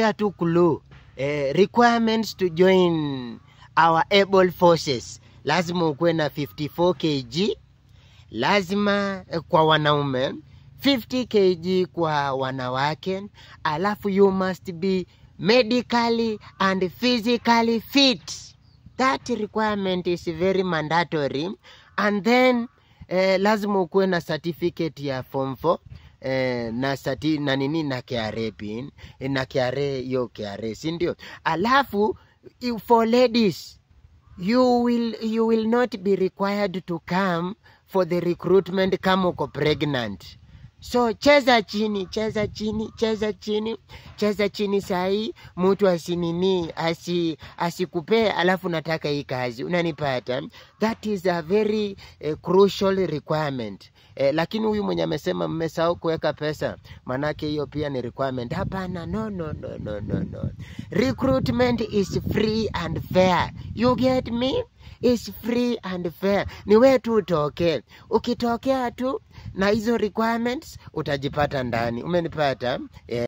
Nimekupea tu clue. Requirements to join our able forces. Lazima ukuwe na 54 kg, lazima kwa wanaume, 50 kg kwa wanawake, alafu you must be medically and physically fit. That requirement is very mandatory. And then lazima ukuwe na certificate ya form 4 na sati, na nini na KRA pin, na KRA, hiyo KRA, si ndio? Alafu for ladies you will not be required to come for the recruitment kama uko pregnant. So cheza chini, cheza chini, cheza chini, cheza chini sahii, mtu asinini asikupee, alafu nataka hii kazi, unanipata? That is a very crucial requirement. Lakini huyu mwenye amesema mmesahau kuweka pesa, manake hiyo pia ni requirement. Hapana, no, no, no, no, no, no. Recruitment is free and fair. You get me? Is free and fair. Ni wewe tu utokee. Ukitokea tu na hizo requirements utajipata ndani. Umenipata? Yeah.